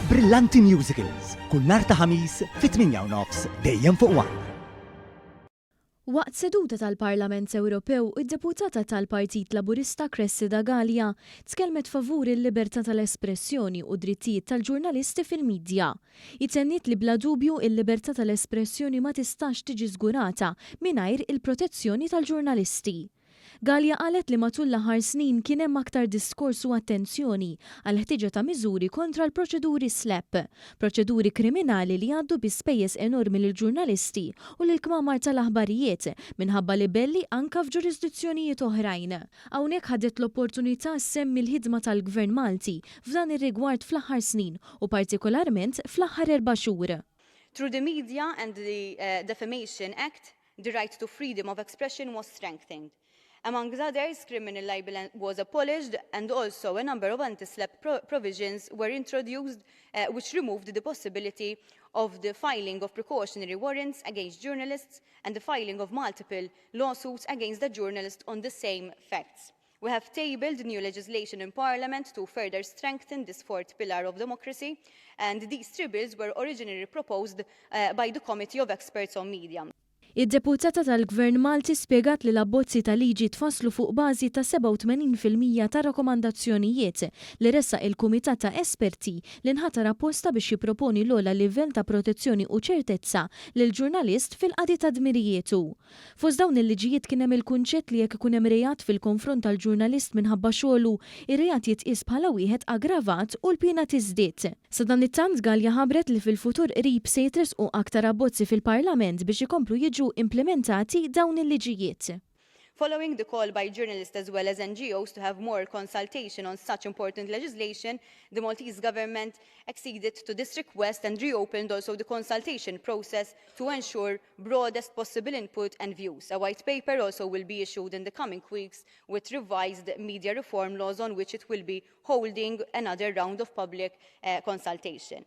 Brillanti Musicals, kull nhar ta' Ħamis fit-8 u nofs dejjem fuq One. Waqt seduta tal-Parlament Ewropew, id-deputata tal-Partit Laburista Cressida Galea tkellmet favur il-libertà tal-espressjoni u drittijiet tal-ġurnalisti fil-midja. Tenniet li bla dubju il-libertà tal-espressjoni ma tistax tiġi żgurata mingħajr il-protezzjoni tal-ġurnalisti. Galea qalet li matul l-aħħar snin kien hemm aktar diskors u attenzjoni għal ħtiġa ta' miżuri kontra l-proċeduri SLAPP, proċeduri kriminali li għaddu bi spejjeż enormi lil ġurnalisti u lil kmamar tal-aħbarijiet minħabba libelli anka f'ġurisdizzjonijiet oħrajn. Hawnhekk ħadet l-opportunità ssemmi l-ħidma tal-Gvern Malti f'dan ir-rigward fl-aħħar snin u partikolarment fl-aħħar 4 xhur. Through the Media and the Defamation Act, the right to freedom of expression was strengthened. Among others, criminal libel was abolished and also a number of anti-SLAPP provisions were introduced, which removed the possibility of the filing of precautionary warrants against journalists and the filing of multiple lawsuits against the journalist on the same facts. We have tabled new legislation in Parliament to further strengthen this fourth pillar of democracy, and these three bills were originally proposed by the Committee of Experts on Media. Id-deputata tal-Gvern Malti spjegat li l-abbozzi ta' liġi tfasslu fuq bażi ta' 87% ta' rakkomandazzjonijiet li ressaq il-Kumitat ta' Esperti li nħatar apposta biex jipproponi l-ogħla livell ta' protezzjoni u ċertezza lil ġurnalist fil-qadi ta' dmirijietu. Fost dawn il-liġijiet kien hemm il-kunċett li jekk ikun hemm reat fil-konfront tal-ġurnalist minħabba xogħlu, ir-reat jitqies bħala wieħed aggravat u l-piena tiżdied. Sadanittant, Galea ħabbret li fil-futur qrib se jitressqu aktar abbozzi fil-Parlament biex ikomplu jiġu implementati dawn il-liġijiet. Following the call by journalists as well as NGOs to have more consultation on such important legislation, the Maltese government acceded to this request and reopened also the consultation process to ensure broadest possible input and views. A white paper also will be issued in the coming weeks with revised media reform laws on which it will be holding another round of public consultation.